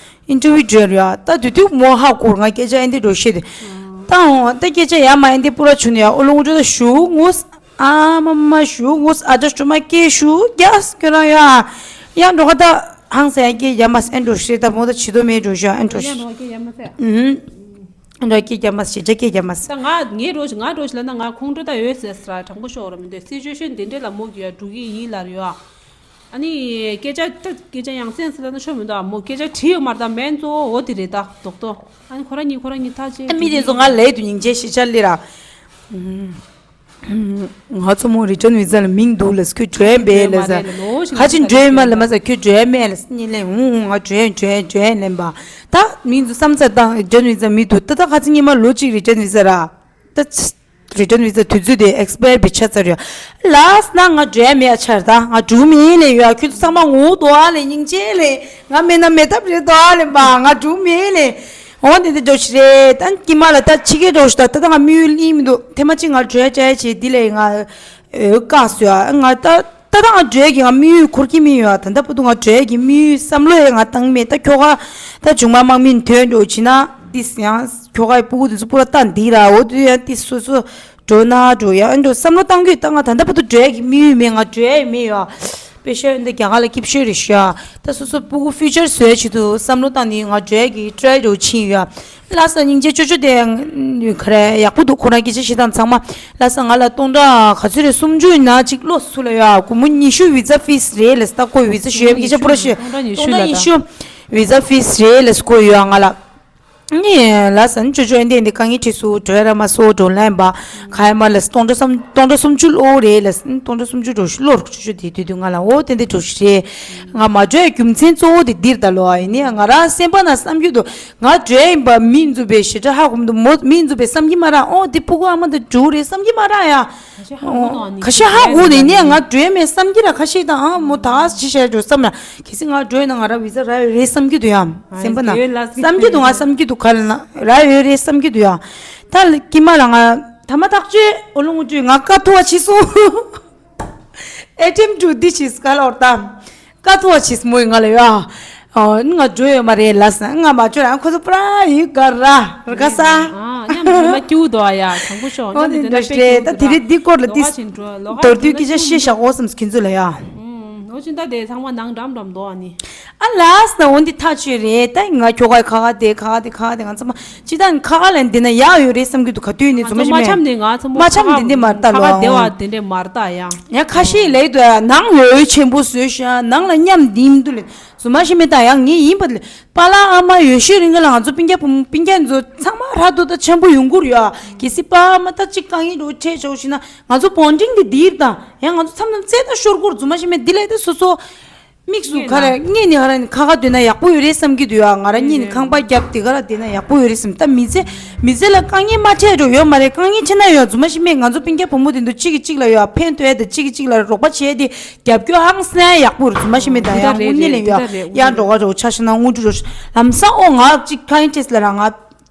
ཨིན་ཊར་བིའུ་བྲོས་ཡ་ད་དུས་དུས་མོ་ཧ་གོ་ང་སྐད་ཆ་ཨེ་འདི་འགྲོ་ཤེས་དེ། ད་འོ་ད་སྐད་ཆ་ཡ་མ་ཨེ་འདི་སྤུ་ར་ཆུ་ནི་ཡ་ཨོ་ལོ་ངོ་འགྲོ་ད་ཞུ་ངོ་ཨ་མ་མ་ཞུ་ངུས་ཨ་ཅག་ཅུ་མ་སྐད་ཞུ་རྒྱག་ཁྱོད་རང་ཡ། ཡང་འགྲོ་ཁ་ད་ཧང་སང་ཡ་སྐད་རྒྱག་མ་སེ་ཨེ་འགྲོ་ཤེས་ད་མོ་ད་བྱི་དོ་མེད་འགྲོ་ཤ་ཨེ་འགྲོ་ཤ། ཡང་འགྲོ་སྐད་རྒྱག་མ་སེ། ཨུམ། འགྲོ་སྐད་རྒྱག་མ་སེ་ཇ་སྐད་རྒྱག་མ་སེ། ད་ང་ངའི་འགྲོ་ང་འགྲོ་ཤ་ལ་ན་ང་ཁོང་འགྲོ་ད་ཡོད་ཟེར་སྲ་དྲང་པོ་ཤོག་ར་མི་འདོད་སི་ཅུ་ཨེ་ཤན་དེ་འདྲས་ལ་མོ་གི་ཡ་འགྲོ་གི་ཡིན་ལ་རེད་ཨ། ཨ་ནི་སྐད་ཆ་ད་སྐད་ཆ་ཡང་སེམས་སུ་ལ་ན་ཤོ་མི་འདུག་ཨ་མོ་སྐད་ཆ་བྲིས་ཡོད་མ་རེད་ད་མེན་གཙོ་བོ་འོ་དེ་རེད་ད་རྡོག་རྡོག་ཨ་ནི་ཁོ་ར་གཉིས་ཁོ་ར་གཉིས་ཐག་བཅད་ཨ་མི་དེ་ཚོ་ང་ལས་དུ་སྙིང་རྗེ་ཞེ་ཆ་ལི་ར། ང་ཚོ་མོ་རི་ཊན་བི་ཟ་ལ་མིང་འདུག་ལ་ཁྱོད་བྲོས་པས་ལ་ཟ། ཁ་ཅིག་བྲོས་མ་ལ་མ་ཟ་ཁྱོད་བྲོས་མེད་ལ་སྙིང་ལས་ཧུང་ཧུང་ང་བྲོས་བྲོས་བྲོས་ལེན་པ། ད་མིང་དུ་བསམ་ཚར་དང་རི་ཊན་བི་ཟ་མི་འདུག་ད་ད་ཁ་ཅིག་ཉི་མ་ལོ་གཅིག་རི་ཊན་བི་ཟ་ར། ད་རི་ཊན་བི་ཟ་དུས་ཚོད་དེ་ཨེག་སི་པ་ཡར་བི་ཆ་ཚར་ཡོད། ལ་ས་ན་ང་བྲོས་མེད་ཨ་ཆར་ད་ང་འགྲོ་མེད་ལེ་ཡོད་ཁྱོད་ཚོ་ཚང་མ་ངུ་དོ་ཨ་ལེ་སྙིང་རྗེ་ལེ་ང་མེད་ན་མེད་ཐབས་རེད་དོ་ཨ་ལེ་མ་ང་འགྲོ་མེད་ལེ། འོ་དེ་འདི་འགྲོ་ཤི་རེད་ད་ཀྱི་མ་ལ་ད་ཕྱི་གེ་འགྲོ་ཤི་ད་ད་ད་ང་མི་ཡུལ་ལིང་མི་འདུག་ཐེ་མ་ཅི་ང་བྲོས་བྱས་བྱས་འདི་ལས་ང་འོས་བཀག་སོ་ཡ་ང་ད་ ད་ལྟ་ང་འགྲོ་ཡས་ཀྱི་ང་དམིགས་ཡུལ་འཁོར་གྱི་མི་ཡོད། ད་ལྟ་བར་དུ་ང་འགྲོ་ཡས་ཀྱི་དམིགས་ཡུལ་བསམ་བློ་ཡང་ང་བཏང་མེད། ད་ཁྱོ་ག་ད་ཆུང་མ་དམག་མི་ཐོན་འགྲོ་ཕྱིན་ན་ཏིས་ཡང་ཁྱོ་ག་ཡི་སྤུ་གུ་དེ་ཚོ་པུ་ར་ལྟ་འདི་ར་འོ་དུ་ཡང་ཏིས་སོ་སོ་འགྲོ་ན་འགྲོ་ཡ་ཨ་འགྲོ་བསམ་བློ་བཏང་གི། ད་ང་ད་ལྟ་བར་དུ་འགྲོ་ཡས་ཀྱི་དམིགས་ཡུལ་མེད། ང་འགྲོ་ཡས་མེད་ཡ། དཔེ་ཤོད་འདི་རྒྱ་གར་ལ་སྐྱིབ་ཤོད་རེད་ཤག་ད་སོ་སོ་སྤུ་གུ་ཕིའུ་ཅར་བཟོ་ཡས་ཆེད་དུ་བསམ་བློ་བཏང་ནས་ང་འགྲོ་ཡས་ཀྱི་ཊ་རའི་འགྲོ་ཕྱིན་ཡོད། ལགས་སོ། སྙིང་རྗེ་ཅོ་ཅོ་དེ་ག་རེ་ཡག་པོ་འདུག་ཁོ་རང་སྐད་ཆ་བཤད་སྟངས་ཚང་མ། ལགས་སོ། ང་ལ་སྟོང་ཕྲག་ག་ཚོད་རེད། སུམ་ཅུ་ན་གཅིག་བློ་སུ་ལ་ཡོད། སྒོར་མོ་ཉི་ཤུ་བི་ཛ་ཕིས་རེད་ལབ་ད་ཁོ་བི་ཛ་ཞུ་ཡས་སྐད་ཆ་པུ་ར་ཤོད། སྟོང་ཕྲག་ཉི་ཤུ་ལ་ད་སྟོང་ཕྲག་ཉི་ཤུ་བི་ཛ་ཕིས་རེད་ལབ་ཁོ་ཡོད་ང་ལ། ནི་ལགས་སོ། ཅོ་ཅོ་ཨེ་འདི་འདི་དཀའ་ངལ་འཕྲད་སོང་། འགྲོ་ཡ་ར་མ་སོ་འགྲོ་ལན་པ་ཁ་ཡ་མ་ལ་སྟོང་ཕྲག་སུམ་སྟོང་ཕྲག་སུམ་ཅུ་ལོ་རེད་ལ་སྟོང་ཕྲག་སུམ་ཅུ་འགྲོ་ཤི་ལོར་ཅོ་ཅོ་དེ་དུས་དུས་ང་ལ་འོ་དེ་འདི་འགྲོ་ཤི་རེད། ང་མ་འགྲོ་ཡ་རྒྱུ་མཚན་གཙོ་བོ་དེ་འདིར་ད་ལོ་ཨ་ཡིན་ནི་ང་རང་སེམས་པ་ན་བསམ་རྒྱུ་འདུག་ང་འགྲོ་ཡ་ཡིན་པ་མི་འཛུ་པའི་ཞེ་དྲག་ཧ་གོ་མི་འདུག་མོ་མི་འཛུ་པའི་བསམ་གྱི་མ་ར། འོ་དེ་ཕྲུ་གུ་ཨ་མ་དེ་འགྲོ་རེད་བསམ་གྱི་མ་ར་ཡ། ཁ་ཤས་ཧ་གོ་ནས་ནས་ང་འགྲོ་མེད་བསམ་གྱི་ར་ཁ་ཤས་དང་ཨ་མོ་ད་ཅི་བྱས་འགྲོ་བསམ་ཡ། གལ་སྲིད་ང་འགྲོ་ཡོད་ན་ང་ར་བི་ཛ་རག་ཡོད་རེད་བསམ་གྱི་འདུག་ཡ། སེམས་པ་ན་བསམ་གྱི་འདུག་ང་བསམ་གྱི་འདུག་ག་ལ་ན་རག་ཡོད་རེད་བསམ་གྱི་འདུག་ཡ། ད་ལ་ཀི་མ་ལ་ང་ཐ་མ་ཐག་ཆོད་ཨོ་ལོ་ངུ་ཅུས་ང་ཀ་ཐུ་བ་ཕྱི་སོང་། ཨེ་ཊེམ་ཊུ་འདི་ཕྱིས་ག་ལ་འོར་ད། ཀ་ཐུ་བ་ཕྱིས་མོ་ཡི་ང་ལ་ཡ། ཨོ་ང་འགྲོ་ཡོད་མ་རེད་ལ་ས་ང་མ་བཅོས་རང་ཁོ་ཚོ་པྲ་ཡི་ག་ར་ར་ག་ས། ཨ་མཉམ་དུ་ལ་སྐྱིའུ་དོ་ཡ་དང་པོ་ཤོག་ཨོ་མཉམ་དུ་ལ་དཔེ་ད་དེ་རེད། འདི་སྐོར་ལ་འདི་མདོར་བསྡུས་སྐད་ཆ་བཤད་བཞག་འོ་བསམ་ཁྱེད་ཚོ་ལ་ཡ། ཨོ་ཅི་ད་དེ་ཚང་མ་ནང་འགྲམ་འགྲམ་དོ་ཨ་ནི། ཨ་ལས་ན་འོ་འདི་ཐག་ཆོད་རེད། ད་ང་ཁྱོ་ག་ཁ་ཁ་དེ་ཁ་ཁ་དེ་ཁ་ཁ་དེ་ང་ཚང་མ་ཅི་ད་ཁ་ཁ་ལ་འདི་ན་ཡག་ཡོད་རེད་བསམ་གྱི་འདུག་ག་དུས་ནི་ང་ཚོ་ཚང་མ་མ་འཆམ་ནས་ང་ཚང་མ་མ་འཆམ་ཁ་འདི་འདི་མ་ལྟ་ཁ་ལོ་ཁ་བདེ་བ་དེ་འདྲས་མ་ལྟ་ཡ། ཡ་ཁ་ཤས་ལས་དུ་ཡ་ནང་འོས་ཆེན་པོ་བཟོས་ཤག་ནང་ལ་མཉམ་འདི་མི་འདུག་ལེ། རྫུན་མ་ཤི་མེད་ད་ཡང་ངས་ཡིན་པ་ལེ། པཱ་ལགས་ཨ་མ་ཡོད་ཤོས་རིང་ག་ལ་ང་ཚོ་སྤུན་ཀྱག་བུ་མོ་སྤུན་ཀྱག་ཚོ་ཚང་མ་ར་དོ་ད་ཆེན་པོ་ཡོང་གི་རེད་ཡ། གལ་སྲིད་པཱ་ཨ་མ་ད་ཅིག་དཀའ་ངལ་འགྲོ་འཕྲད་ཆོག་ཤི་ན་ང་ཚོ་བོན་ཌིང་འདི་འདིར་དང་ཡང་ང་ཚོ་མཚམས་མཚམས་རྩེ་ད་ཤོར་གོ་རྫུན་མ་ཤི་མེད་འདི་ལས་ད་སོ་སོ། དམིགས་སུ་ཁ་ར་གཉིས་ནི་ཧ་ར་ནི་ཁ་ཁ་སྡོད་ན་ཡག་པོ་ཡོད་རེད་བསམ་གྱི་འདུག་ཡ། ང་ར་གཉིས་ནི་ཁང་པ་བརྒྱབ་དེ་ག་ར་བསྡད་ན་ཡག་པོ་ཡོད་རེད་བསམ། ད་མི་ཚེ་མི་ཚེ་ལ་དཀའ་ངལ་མ་འཕྲད་འགྲོ་ཡོད་མ་རེད། དཀའ་ངལ་ཆེ་ན་ཡོད་རྫུན་མ་ཤི་མེད། ང་ཚོ་སྤུན་ཀྱག་བུ་མོ་དེ་འདུག་གཅིག་གིས་གཅིག་ལ་ཡོད་ཕན་ཐོགས་དེ་གཅིག་གིས་གཅིག་ལ་རོགས་པ་བྱས་དེ་རྒྱབ་སྐྱོར་ཧང་སང་ཡག་པོ་རེད་རྫུན་མ་ཤི་མེད། ད་ཡང་དངུལ་ནི་ལེན་ཡོད་ཡ་འགྲོ་ག་འགྲོ་ཆ་ཤི་ན་དངུལ་འགྲོ་ལམ་སང་ཨོ་ང་གཅིག་དཀའ་ངལ་འཕྲད་ལ་ར་ང་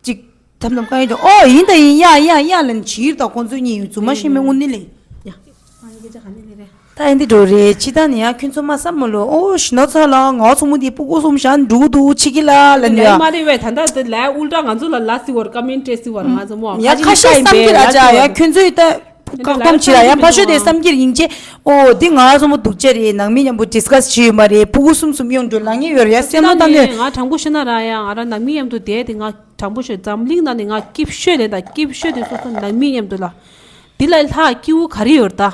གཅིག་དམ་དམ་དཀའ་ཡིན་དུ་ཨོ་ཡིན་ད་ཡིན་ཡ་ཡ་ཡ་ལན་བྱིར་དང་ཁོང་ཚོའི་གཉིས་ཡོད་རྫུན་མ་ཤི་མེད་དངུལ་ནི་ལེན། ཡ། ཨ་ནི་སྐད་ཆ་ག་ནས་ལེན་རེད། ད་ཨེ་འདི་འགྲོ་རེད་ཅི་ད་ནི་ཡ་ཁྱོད་ཚོ་མ་བསམ་མ་ལོ་ཨོ་ཞི་ནོ་ཚ་ལ་ང་ཚོ་མུ་འདི་སྤུ་གུ་གསུམ་ཞན་འགྲུག་འདུག་ཆི་གི་ལ་ལ་ནི་ཡ། མ་རེད་བས་ད་ད་དེ་ལ་ཨུལ་ཏྲ་ང་ཚོ་ལ་ལ་སི་བར་ཀ་མེན་ཊི་སི་བར་ང་ཚོ་མོ་ཡ་ཁ་ཤས་བསམ་གི་ར་ཅག་ཡ་ཁྱོད་ཚོའི་ད་བཀག་སྡོམ་བྱེད་ར་ཡ་ཕ་ཤོད་དེ་བསམ་གི་ར་ཡིན་ཅེ་ཨོ་འདི་ང་ཚོ་མོ་སྡུག་ཅག་རེད་ནང་མི་མཉམ་པོ་ཌི་སི་ཀ་སི་བྱེད་ཡོད་མ་རེད་སྤུ་གུ་གསུམ་གསུམ་ཡོང་འགྲོ་ལ་ངེས་ཡོད་ར་ཡ་སེམས་ནོ་ད་ནི་ང་དྲང་པོ་ཤོད་ན་ར་ཡ་ང་ར་ནང་མི་མཉམ་དུ་བསྡད་དེ་ང་དྲང་པོ་ཤོད་འཛམ་གླིང་ནང་ནས་ང་སྐྱིད་ཤོས་ལེན་དང་སྐྱིད་ཤོས་དེ་སོ་སོ་ནང་མི་མཉམ་དུ་ལ། འདི་ལ་ལྷག་སྐྱིད་པོ་ག་རེ་ཡོད་ད།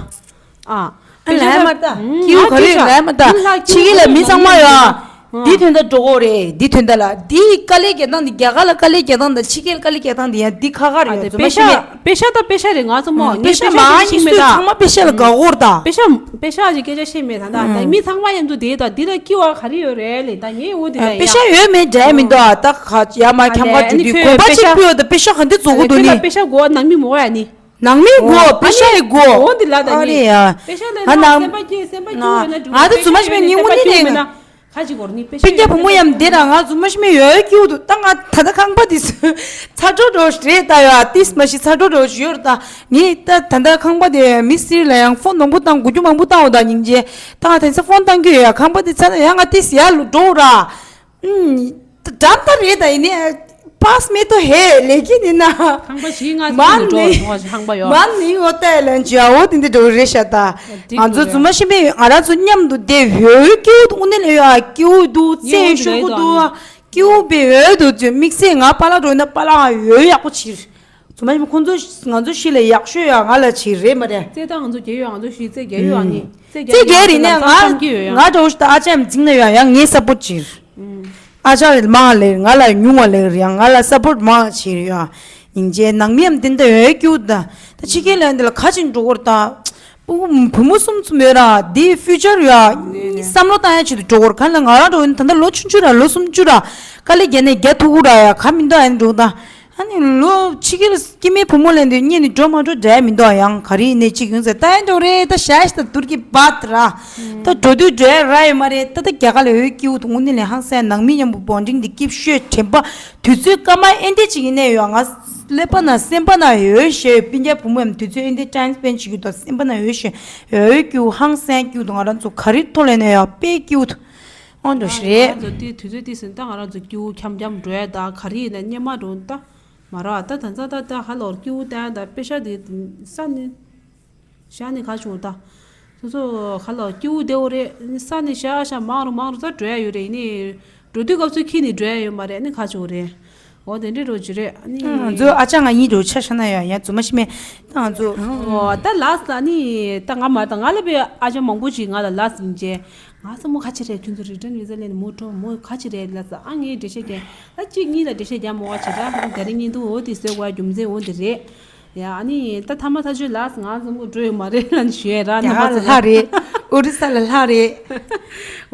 ཨ། ཨ་ལ་ཡ་མ་ད། སྐྱིད་པོ་ག་རེ་ཡོད་ལ་ཡ་མ་ད། ཕྱི་རྒྱལ་ལ་མི་ཚང་མ་ཡོད་ཨ། འདི་དོན་དག་འགྲོ་གོ་རེད་འདི་དོན་དག་ལ་འདི་དཀའ་ལས་རྒྱག་སྟངས་འདི་རྒྱ་གར་ལ་དཀའ་ལས་རྒྱག་སྟངས་དང་ཕྱི་རྒྱལ་དཀའ་ལས་རྒྱག་སྟངས་འདི་ཡང་འདི་ཁ་ཁ་རེད་ཡོད་རྫུན་མ་ཤི་མེད། པེ་ཤ་ད་པེ་ཤ་རེད་ང་ཚོ་མོ་ངས་པེ་ཤ་མ་ཤི་མེད་ད། ཚང་མ་པེ་ཤ་ལ་དགའ་གོ་རེད་ད། པེ་ཤ་པེ་ཤ་ཞིག་སྐད་ཆ་ཤི་མེད་ད་ད་མི་ཚང་མ་མཉམ་དུ་བསྡད་ད་འདི་ལ་སྐྱིད་པ་ག་རེ་ཡོད་རེད་ལེ་ད་ངས་འོ་འདི་ལ་པེ་ཤ་ཡོད་མེད་འབྲེལ་མི་འདུག་ཨ་ད་ཁ་ཡ་མ་ཁྱམས་ཁ་ཅིག་དུས་གོམ་པ་གཅིག་པུ་ཡོད་ད་པེ་ཤ་ག་འདི་བཙོག་གོ་འདུག་ནི། པེ་ཤ་གོ་ནང་མི་མོ་ཡ་ནི། ནང་མི་གོ་པེ་ཤ་ཡི་གོ་ཨོ་འདི་ལ་ད་ཨ་ནི་རེད་ཡ། པེ་ཤ་ལ་ང་ནང་སེམས་པ་སྐྱིད་སེམས་པ་སྐྱིད་ཡོད་ན་འགྲིག་ང་ད་རྫུན་མ་ཞིག་མེད་ནི་དངོས་གནས་ནས་ང་ཁ་ཅིག་གོ་ནི་པེ་ཤ་པེ་ཀྱ་བུ་མོ་ཡམ་དེ་ར་ང་རྫུན་མ་ཞིག་མེད་ཡོད་སྐྱིད་འདུག་ད་ང་ད་ལྟ་ཁང་པ་དེ་ཚ་དྲོ་འགྲོ་རེད་ད་ཡ་ཏིས་མ་ཞིག་ཚ་དྲོ་འགྲོ་ཞིག་ཡོད་རེད་ད་ངས་ད་ད་ལྟ་ཁང་པ་དེ་མི་སིར་ལ་ཡང་ཕོན་མང་པོ་བཏང་དགོས་རྒྱུ་མང་པོ་བཏང་འོ་ད་སྙིང་རྗེ་ད་ང་དེ་ཚ་ཕོན་བཏང་རྒྱུ་ཡོད་ཡ་ཁང་པ་དེ་ཚ་ད་ཡ་ང་ཏིས་ཡ་ལུ་འགྲོ་ར། འགྲམ་ད་རེད་ད་ཡིན་ནི་པཱས་མེད་དོ་ཧེ་ལེ་གི་ནི་ན། ཁང་པ་བཞི་ལྔ་ཙམ་དུ་འགྲོ་བ་ཁང་པ་ཡོད། མ་ནི་འོ་ཏའི་ལན་ཅི་འོ་དེ་འདི་འགྲོ་རེད་ཤ་ད། ང་ཚོ་རྫུན་མ་ཤི་མེད་ང་རང་ཚོ་མཉམ་དུ་བསྡད་ཡོད་སྐྱིད་འདུག་ནི་ལེ་ཡོད་སྐྱིད་འདུག་རྩེ་ཤོར་གི་འདུག་སྐྱིད་པའི་འོས་འདུག་ཅུ་དམིགས་བསལ་ང་པཱ་ལགས་འགྲོ་ན་པཱ་ལགས་འོས་ཡག་པོ་ཕྱིར། རྫུན་མ་ཤི་མེད་ཁོང་ཚོ་ང་ཚོ་ཤི་ལ་ཡག་ཤོས་ཡོད་ང་ལ་ཕྱིར་རེད་མ་རེད། རྩེ་ད་ང་ཚོ་རྒྱལ་ཡོད་ང་ཚོ་ཤི་རྩེ་རྒྱལ་ཡོད་ཨ་ནི། རྩེ་རྒྱལ་རེད་ནས་ང་ང་འགྲོ་ཤི་ད་ཨ་ཅག་ཡང་འཛིང་ན་ཡོད་ཡང་ངའི་སབ་པོར་ཕྱིར། ཨ་ཅག་མང་ལེ་ང་ལ་ཉུང་བ་ལེ་ཡང་ང་ལ་སབ་པོར་མང་ཆེ་ཡོད། སྙིང་རྗེ་ནང་མི་ཡང་འདི་འདྲ་ཡོད་སྐྱུག་ད། ད་ཕྱི་རྒྱལ་ལ་འདི་ལ་ཁ་ཅིག་འགྲོ་གོར་ད། བུ་བུ་མོ་གསུམ་གསུམ་ཡོད་ར་འདི་ཕིའུ་ཅར་ཡོད། བསམ་བློ་བཏང་ཡ་ཆེད་དུ་འགྲོ་གོར་ག་ལ་ང་རང་འགྲོ་ཡིན་ད་ལྟ་ལོ་ཆུང་ཆུང་ར་ལོ་སུམ་ཅུ་ར་དཀའ་ལས་རྒྱག་ནས་རྒྱ་ཐུག་གུ་ར་ཡ་ག་མི་འདུག་ཨ་ནི་འགྲོ་ད། ཨ་ནི་ལོ་ཕྱི་རྒྱལ་སྐྱེ་དམན་བུ་མོ་ལེན་དུས་གཉེན་ནི་འགྲོ་མ་འགྲོ་འདྲ་མི་འདུག་ཡང་ག་རེ་ཡིན་ནའི་གཅིག་ཡོང་ཟེར། ད་ཡིན་འགྲོ་རེད། ད་ཞག་ཤི་ད་དུར་གྱི་བ་ད་ར། ད་འགྲོ་དུས་འགྲོ་ཡ་ར་ཡོད་མ་རེད། ད་ད་རྒྱ་གར་ལ་འོས་སྐྱིད་པོ་དུ་དངོས་གནས་ལས་ཧང་སང་། ནང་མི་མཉམ་པོ་བོན་ཌིང་འདི་སྐྱིད་ཤོས་དྲན་པ། དུས་ཚོད་སྐར་མ་ཨེ་འདྲས་ཅིག་ཡིན་ནའི་ཡོད། ང་ཀླད་པ་ན་སེམས་པ་ན་འོས་ཞེས་སྤུན་ཀྱག་བུ་མོ་ཡང་དུས་ཚོད་ཨེ་འདྲས་time spend བྱེད་ཀྱི་འདུག་སེམས་པ་ན་འོས་ཞེས་འོས་སྐྱིད་པོ་ཧང་སང་སྐྱིད་པོ་དུ་ང་རང་ཚོ་ག་རེ་ཐོག་ལས་ནའི་ཡང་དཔེ་སྐྱིད་པོ་དུ་ཨོ་འགྲོ་ཞིག་རེད། ང་ཚོ་དེ་དུས་ཚོད་དེ་ཟིན་ད་ང་རང་ཚོ་སྐྱིད་པོ་འཁྱམ་འཁྱམ་འགྲོ་ཡ་ད་ག་རེ་ཡིན་ན་སྙན་མ་འགྲོ་ད། མ་ར་ད་ད་ཚ་ད་ད་ཧ་ལོར་སྐྱིད་པོ་ད་ད་པེ་ཤ་དེ་ས་ནི་ཤ་ནི་ཁ་བྱུང་ད། སོ་སོ་ཧ་ལོ་སྐྱིད་པོ་བདེ་བོ་རེད། ས་ནི་ཤ་ཤ་མང་རུ་མང་རུ་ད་འགྲོ་ཡ་ཡོད་རེད། ནི་འགྲོ་དུས་སྐབས་སུ་ཁྱི་ནི་འགྲོ་ཡ་ཡོད་མ་རེད། ནི་ཁ་བྱུང་རེད། འོ་དེ་འདྲའི་རོ་ཅི་རེད། ནི་ང་ཚོ་ཨ་ཅག་ང་གཉིས་འགྲོ་ཆ་ཤ་ན་ཡ་ཡ་རྫུན་མ་ཤི་མེད། ད་ང་ཚོ་འོ་ད་ལགས་ད་ནི་ད་ང་མ་ད་ང་ལ་པའི་ཨ་ཅག་མང་པོ་ཅིག་ང་ལ་ལགས་ཡིན་ཅེ། ང་ཚོ་མོ་ཁ་ཆེ་རེད། ཁྱོད་ཚོ་return visa ལེན་མོ་འགྲོ་མོ་ཁ་ཆེ་རེད་ལ་ས་ཨ་ངའི་འགྲེལ་བཤད་རྒྱག་ད་གཅིག་གཉིས་ལ་འགྲེལ་བཤད་རྒྱག་མོ་བ་བྱེད་ད་ད་རིང་ཉིན་དུ་འོ་དེ་སོས་བ་རྒྱུ་མཚན་འོ་དེ་རེད། ཡ་ཨ་ནི་ད་ཐ་མ་ཐ་ཆུ་ལགས་ང་ཚོ་མོ་འགྲོ་ཡོད་མ་རེད་ལ་ཞུ་ཡ་ར་རྒྱ་ནང་གར་ལ་པ་ལྷག་རེད། ཨོ་རི་ས་ལ་ལྷག་རེད།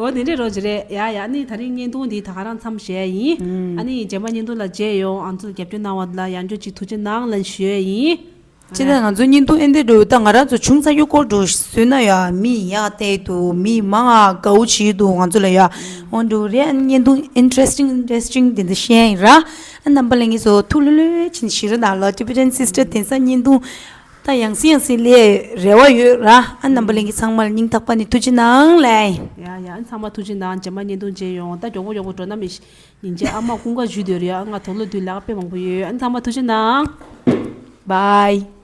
འོ་དེ་འདྲའི་རོ་ཅི་རེད། ཡ་ཡ་ཨ་ནི་ད་རིང་བརྙན་ཐུང་འདི་ད་ག་རང་མཚམས་བཞག་ཡིན། ཨ་ནི་རྗེས་མ་བརྙན་ཐུང་ལ་མཇལ་ཡོང་། ཨང་ཚོ་རྒྱབ་སྐྱོར་གནང་བ་ལ་ཡང་བསྐྱར་ཅིག་ཐུགས་རྗེ་གནང་ལ་ཞུ་ཡ་ཡིན། ཅི་ད་ང་ཚོ་བརྙན་ཐུང་ཨེ་འདྲ་འགྲོ་ད་ང་རང་ཚོ་བྱུང་ཚར་རྒྱུ་སྐོར་འགྲོ་བཟོས་ན་ཡ་མི་ཡག་བལྟས་འདུག་མི་མང་ཨ་དགའ་བོ་བྱེད་འདུག་ང་ཚོ་ལ་ཡ་འོ་འགྲོ་རེད། ཨ་ནི་བརྙན་ཐུང་interesting interesting དེ་འདྲ་བཤད་ཡིན་ར། ཨ་རྣམ་པ་ལྷན་རྒྱས་ཚོ་ཐུགས་ལྷོད་ལྷོད་ཕྱིན་ཞི་ར་ན་ལ་Tibetan Sister དེང་སང་བརྙན་ཐུང་ད་ཡང་སེ་ཡང་སེ་ལས་རེ་བ་ཡོད་ར། ཨ་རྣམ་པ་ལྷན་རྒྱས་ཚང་མ་ལ་སྙིང་ཐག་པ་ནས་ཐུགས་རྗེ་གནང་ལེ། ཡ་ཡ་ཨ་ཚང་མ་ཐུགས་རྗེ་གནང་། རྗེས་མ་བརྙན་ཐུང་མཇལ་ཡོང་། ད་མགྱོགས་པོ་མགྱོགས་པོ་འགྲོ་ན་མི་ཤི་ཉིན་རྗེས་ཨ་མ་ཀུན་དགའ་བཞུད་སྡོད་རེད། ཨ་ང་དོག་ལོ་དུས་ལག་དཔེ་མང་པོ་ཡོད། ཨ་ཚང་མ་ཐུགས་རྗེ་གནང་། Bye།